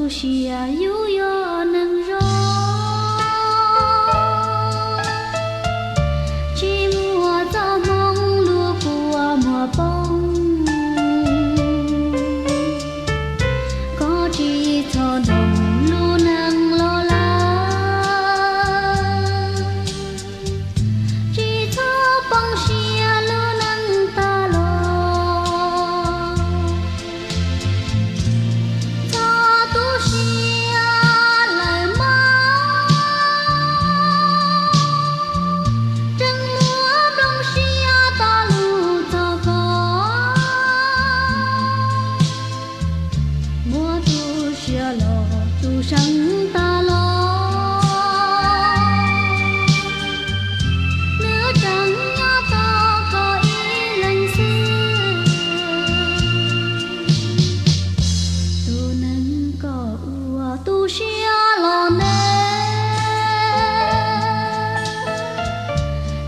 Tus siav yug yog neeg zoo, tsis muaj txoj hmoo lub kua muag poob. Koj tsis txhob ntoos lub neej los lawm, tsis txhob poob siab lub neej tag los. Txhob tu siab lawm mog, tseem muaj nplooj siab tos lus txog koj. Muab tu siab los tu seev tag los, nws tseem nyob tos koj ib leeg xwb. Tus neeg koj ua tu siab los ntev,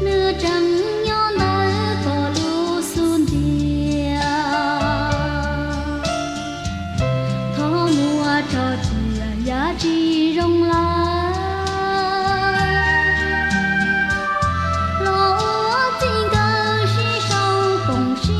nws tseem nyob ntawm koj lub xub ntiag. Thov muab tso cia yav tsis zoo lawm, los ua txij nkawm sib sau koom siab.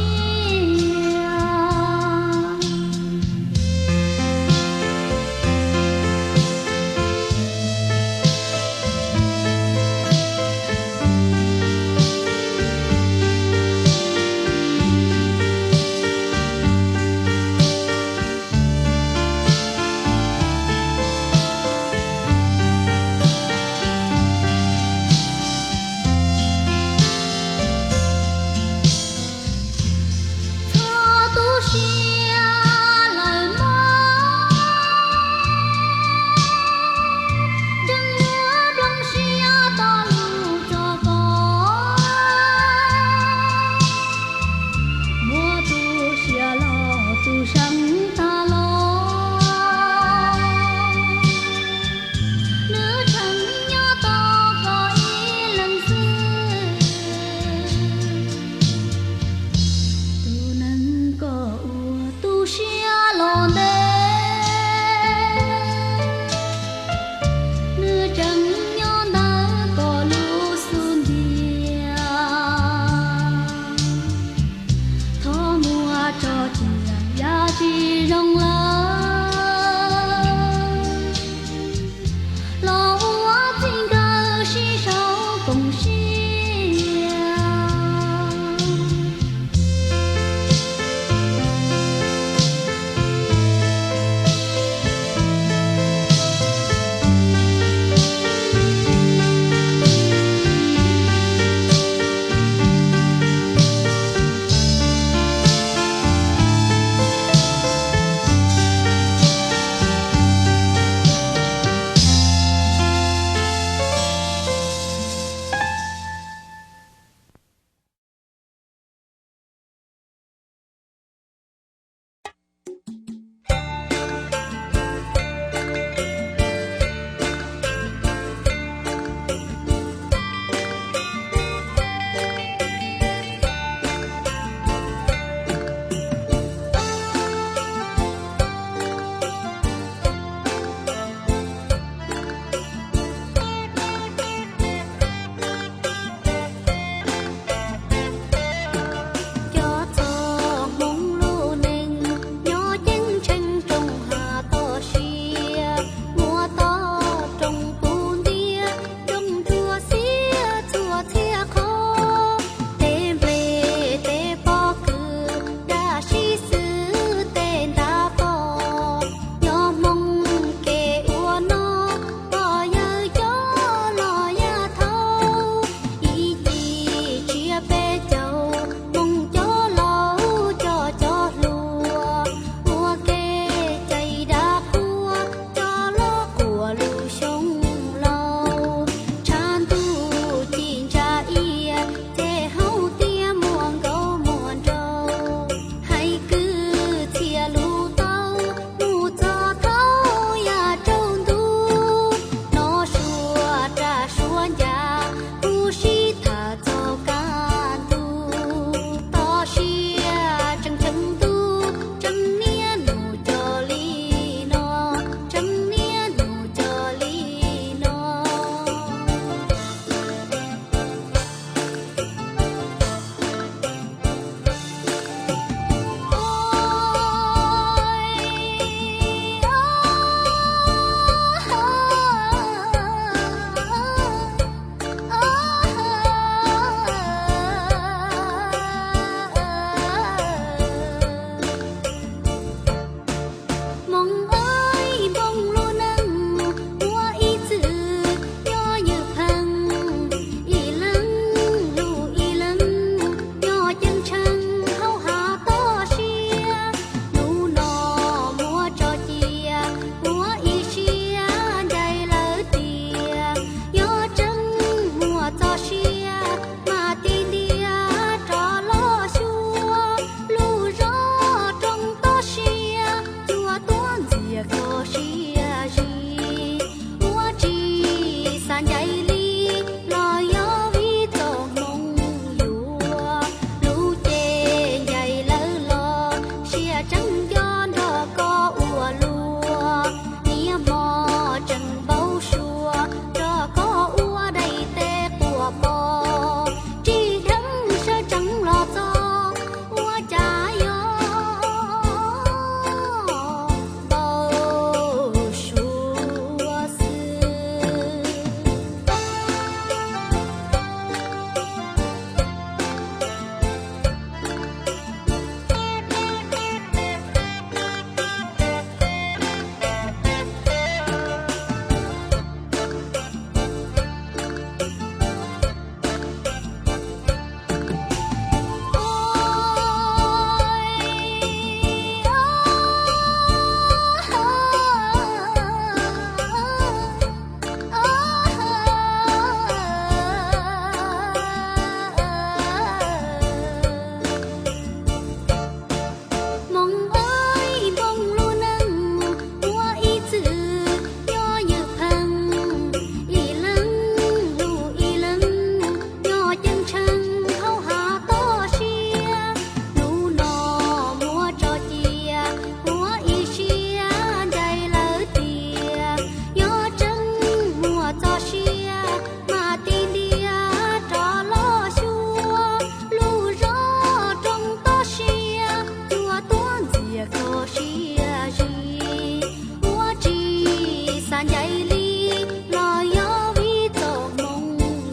Ncaim li los yog vim txoj hmoo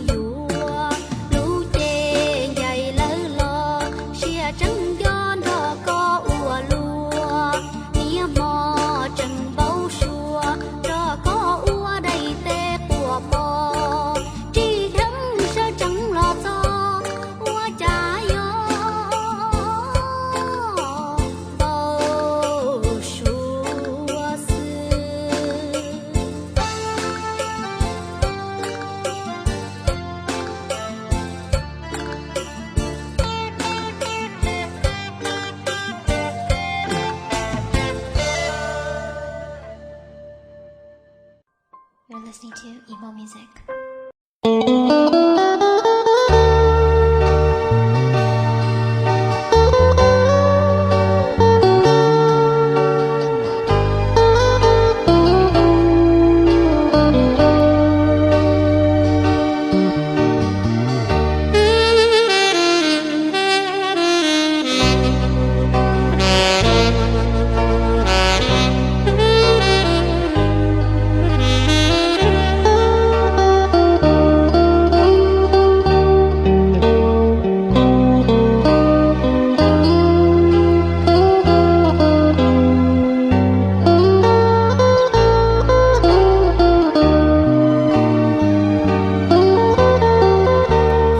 yuav, lub cev ncaim lawv los siab tseem nco nrog koj ua luaj, niaj hmo tseem npau suav nrog koj ua daim teb quaj pom, ris dheev sawv tsees los txog, ua cas yog npau suav xwb. You're listening to Emo Music.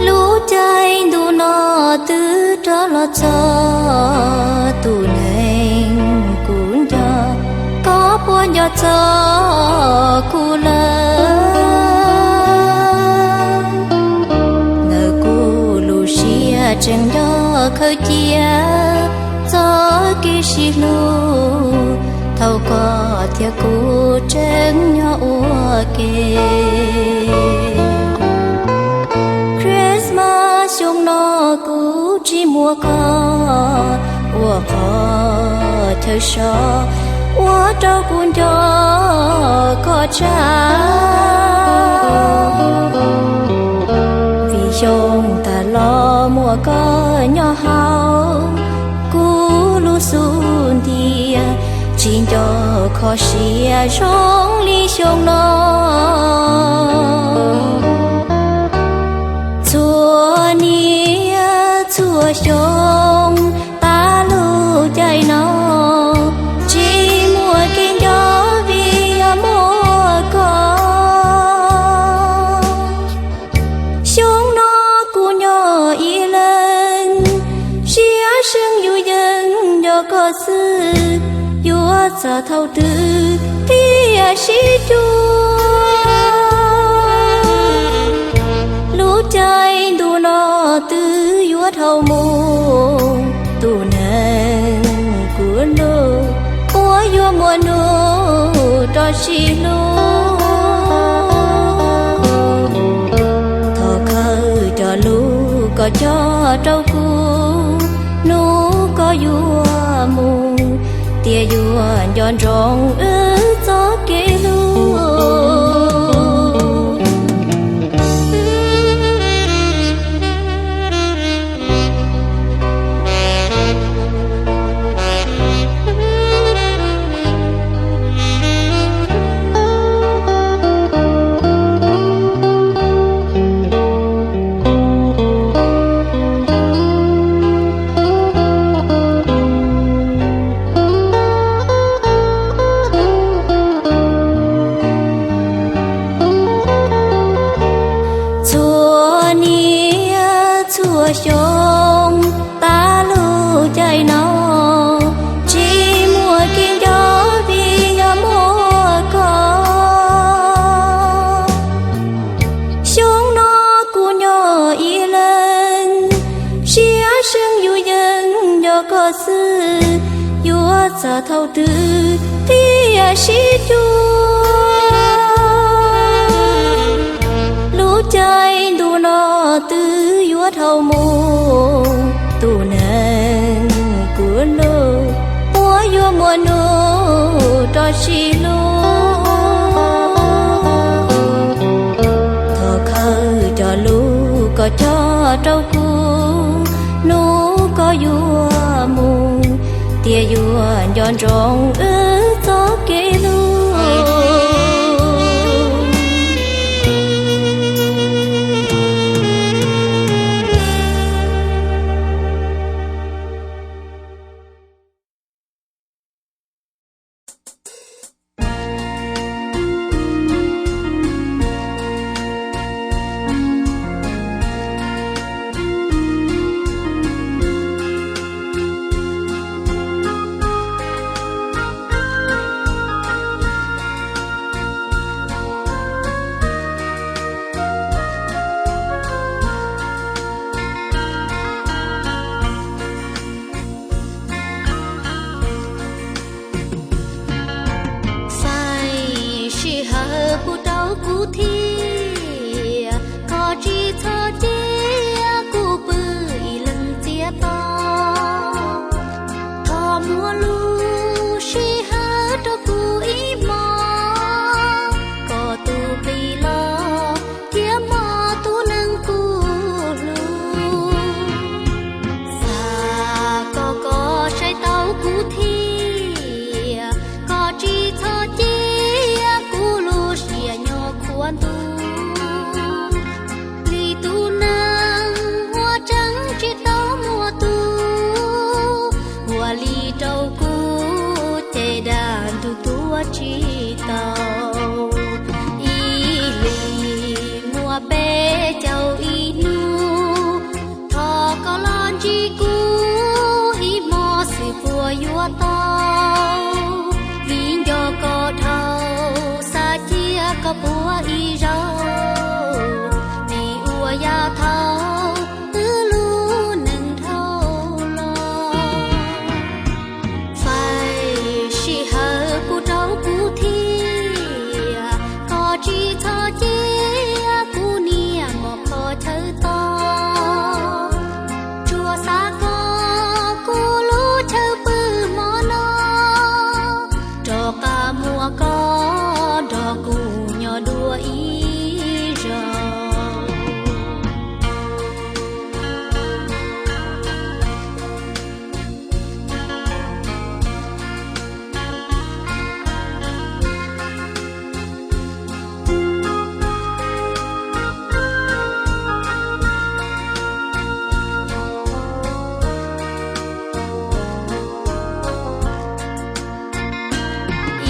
Lub caij ntuj no twb rov los txog tus neeg kuv nco, koj puas nco txog kuv lawm? Ntawm kuv lub siab tseem nco khaws cia txoj kev sib hlub, thaum koj thiab kuv tseem nyob ua ke. Christmas xyoo no kuv tsis muaj koj ua qhov chaw so, ua rau kuv nco koj tshaj. Vim xyoo tas los muaj koj nyob hauv kuv lub xub ntiag, tsis nco kho siab zoo li xyoo no. Txhua niaj txhua xyoo, tas lub caij no, tsis muaj kev nco vim yog muaj koj. Xyoo no kuv nyob ib leeg, siab seej yus yeej nco koj xwb, yuav txog thaum twg thiaj sib cuag. Lub caij ntuj no twb yuav dhau mus, tus neeg kuv hlub puas yuav muaj hnub rov sib hlub. Thov khawb cov lus koj cog rau kuv, hnub koj yuav mus, tias yuav nco ntsoov wb txoj kev hlub. Txhua niaj txhua xyoo, tas lub caij no, tsis muaj kev nco vim yog muaj koj. Xyoo no kuv nyob ib leeg, siab seej yus yeej nco koj xwb, yuav txog thaum twg thiaj sib cuag. Lub caij ntuj no twb yuav dhau mus, tus neeg kuv hlub puas yuav muaj hnub rov sib hlub. Thov khawb cov lus koj cog rau kuv, hnub koj yuav mus, tias yuav nco ntsoov wb txoj kev hlub. pub rau kuv thiab, koj tsis txhob cia kuv pw ib leeg txias to. Thov muab lub sij hawm rau kuv ib hmo, koj tus qis los thiab mog tus neeg kuv hlub. Xav kom koj saib taus kuv thiab, koj tsis txhob cia kuv lub siab nyob khuav ntuj. Li tus neeg uas tseem tsis tau muaj tus, ua li rau kuv ces dag ntug tuaj tsis tau. Ib hlis muaj peb caug ib hnub, thov koj los ntsib kuv ib hmo xwb puas yuav tau. Vim nco koj dhau, xav cia koj puag ib zaug, vim ua yav thaum wb lub neej dhau los. Faib sij hawm pub rau kuv thiab, koj tsis txhob cia kuv niaj hmo qhov chaw to. Tsuas xav kom kuv lub chaw pw hmo no rov qab muaj koj nrog kuv nyob dua ib zaug.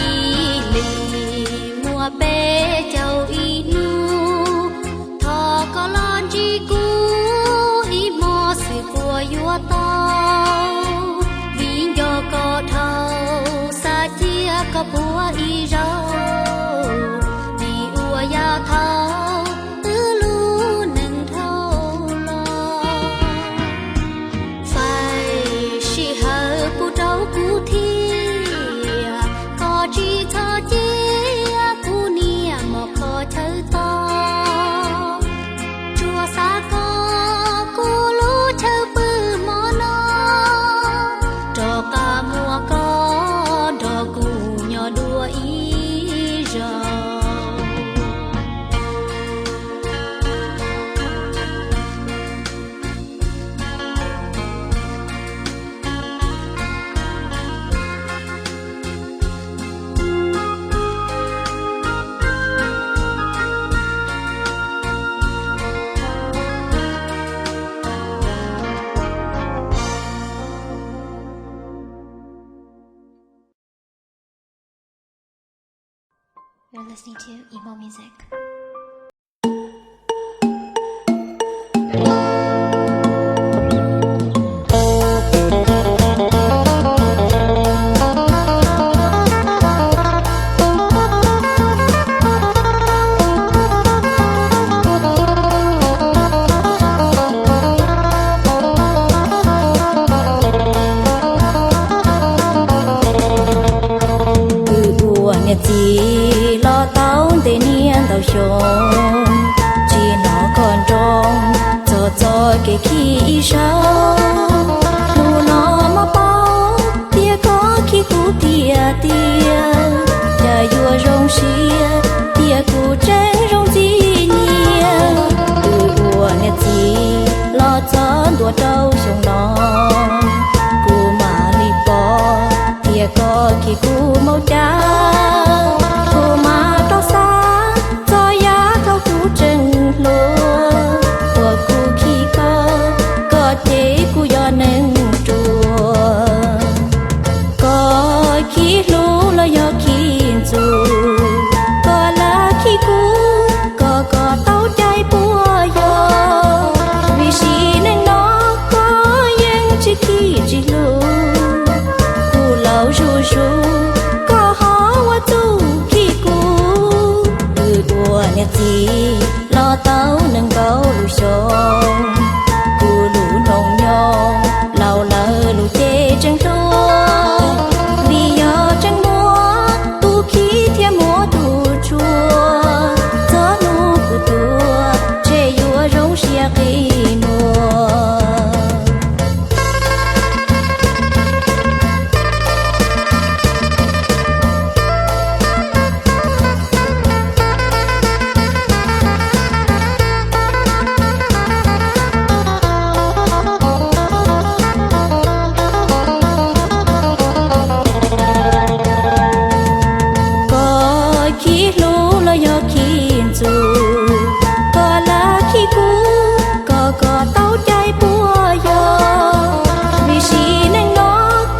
Ib hlis muaj peb caug ib hnub, thov koj los ntsib kuv ib hmo xwb puas yuav tau. Vim nco koj dhau, xav cia koj puag ib zaug, vim ua yav thaum wb lub neej dhau los. Faib sij hawm pub rau kuv thiab, koj tsis txhob cia kuv niaj hmo qhov chaw to. Tsuas xav kom kuv lub chaw pw hmo no rov qab muaj koj nrog kuv nyob dua ib zaug. You're listening to Emo Music. Wb ua niam txiv los tau ntev niaj ntau xyoo, tsis hnov koj nroo txog txoj kev khib ib zaug. Hnub no mob paub tias koj khib kuv tiag tiag, cas yuav zoo siab tias kuv tseem zoo ntxim nyiam. Wb ua niam txiv los txog ntua rau xyoo no, kuv mam li pom tias koj khib kuv mus cas. Kuv mam rov xav txog yav thaum kuv tseem hluas, uas kuv khib koj, koj ces kuv yog neeg ruam. Koj khib hlub los yog khib ntxub, koj lam khib kuv, koj kom tau cai puas yog. Vim sim neej no koj yeej tsis khib tsis hlub, kuv laus zuj zus, koj ho ua txuj khib kuv. Wb ua niam txiv los tau nees nkaum lub xyoo, kuv lub hnoos nyoos laus lawm lub cev tseem hluas. Vim yog tseem muaj tus khib thiab muaj tus tshua, yog khi ntxub, koj lam khi kuv, koj koj tau cai puas yog? Vim sim neej no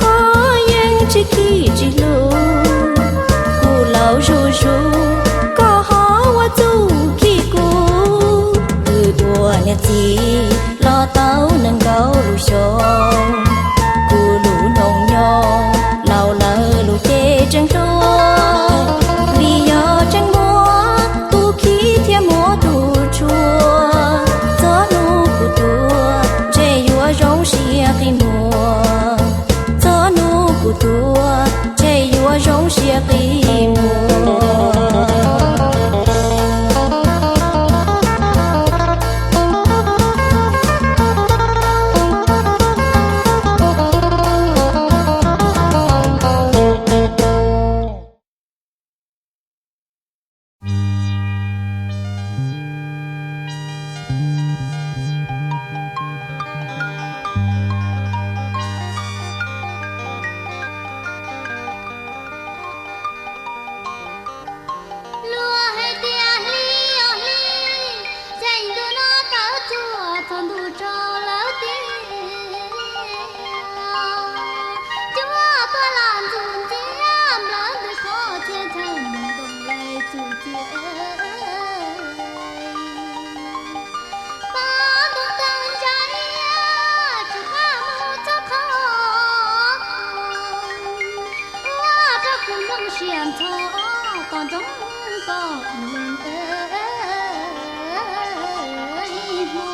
koj yeej tsis khi tsis hlub, kuv laus zuj zus, koj ho ua txuj khi kuv. Kuv ua niam txiv los tau nees nkaum lub xyoo, kuv lub nroog nyob, laus lawv lub cev tseem hluas. Vim yog tseem muaj tus khib thiab muaj tus tshua, txog hnub kuv tuag ntshe yuav zoo siab qi muag, txog hnub kuv tuag ntshe yuav zoo siab qi muag. Luag hais tias hli os hli, xyoo ntuj no tawv tsuag txog ntuj tsaus lawm tiag. Cuaj tuaj los ntxuav ntxiab nplawv ntws qhov txhia chaw mus nkoos lawm txuj ci. Pab ntoo tau ntsa iab tsis pab mus txog qhov, ua rau kuv nplooj siab ntxhov tos ntsoov koj mus hmo.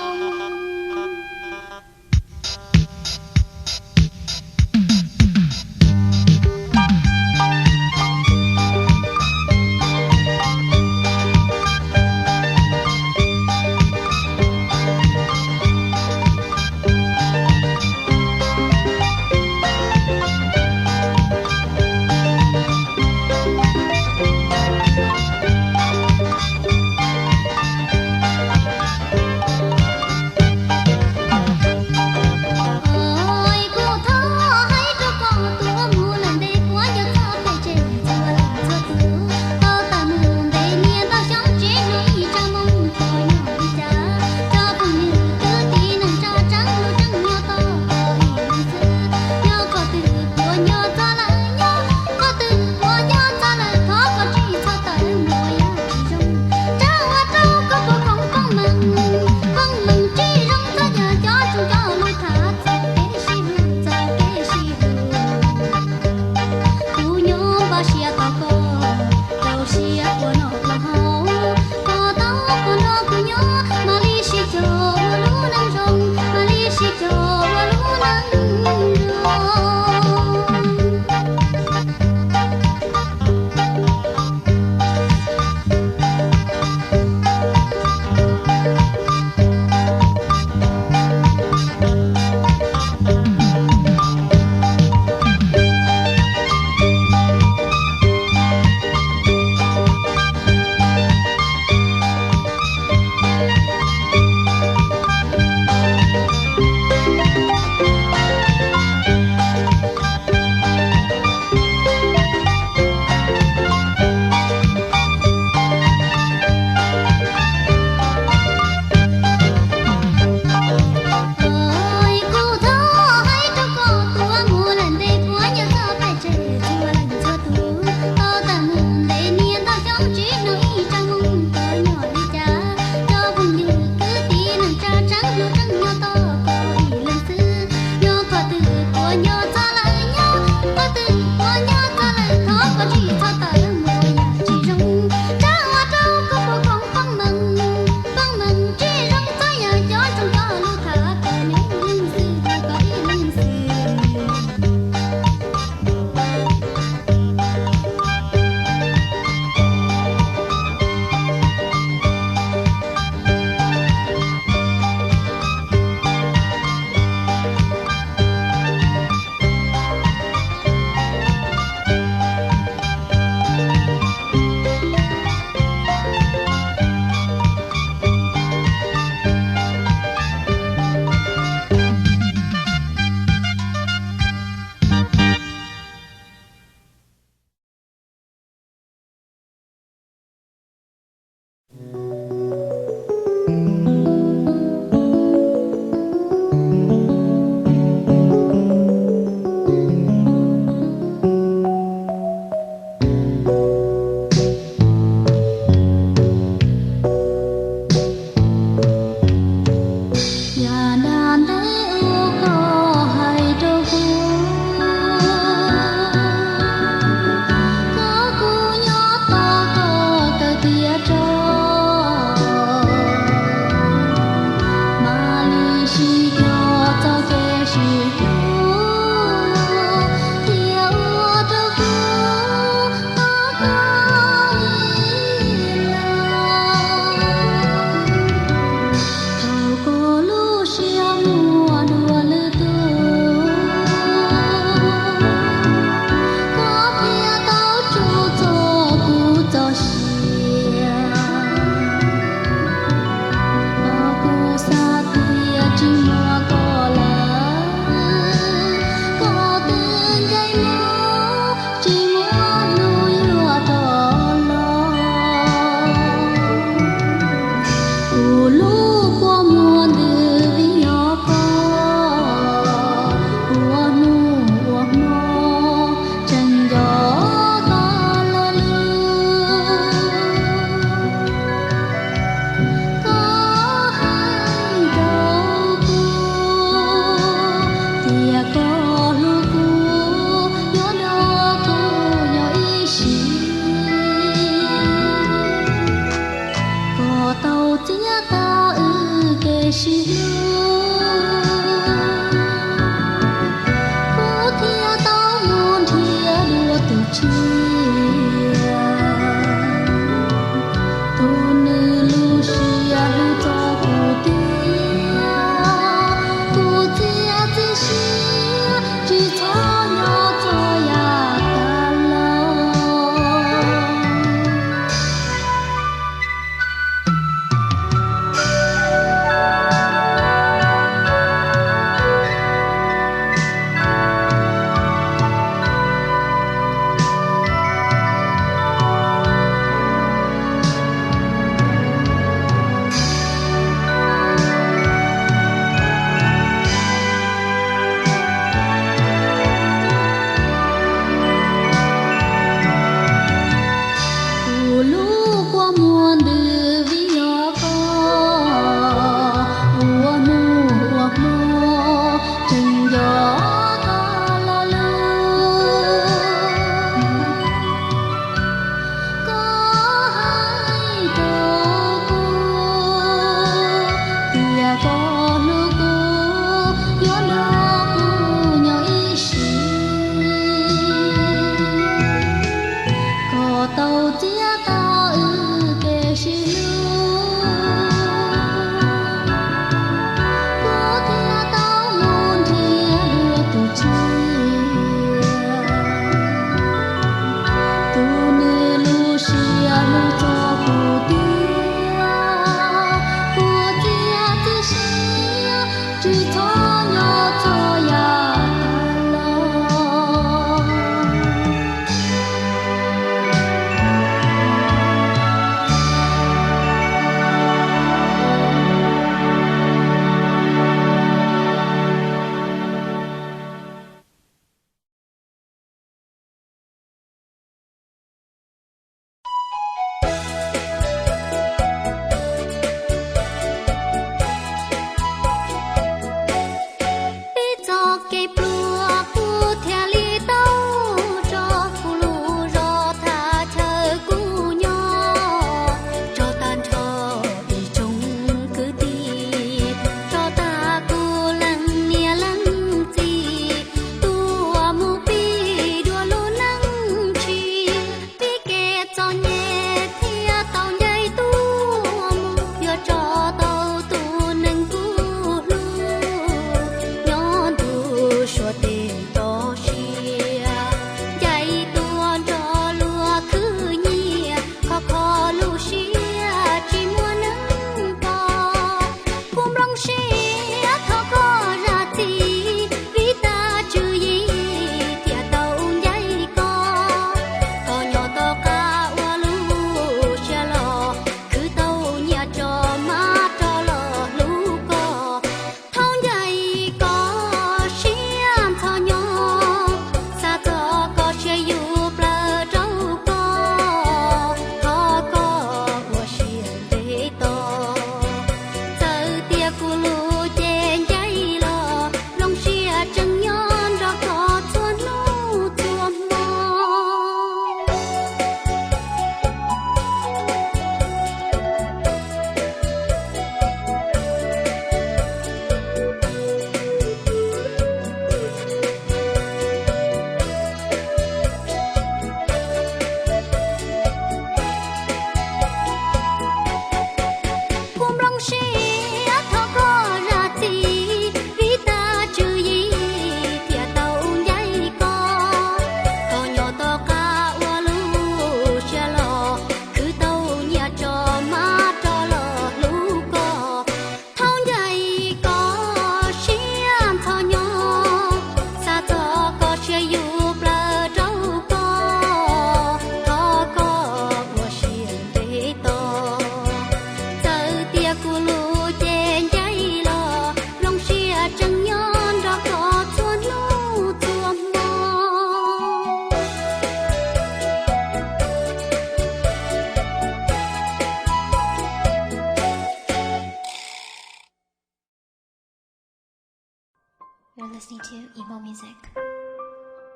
Listening to Emo Music.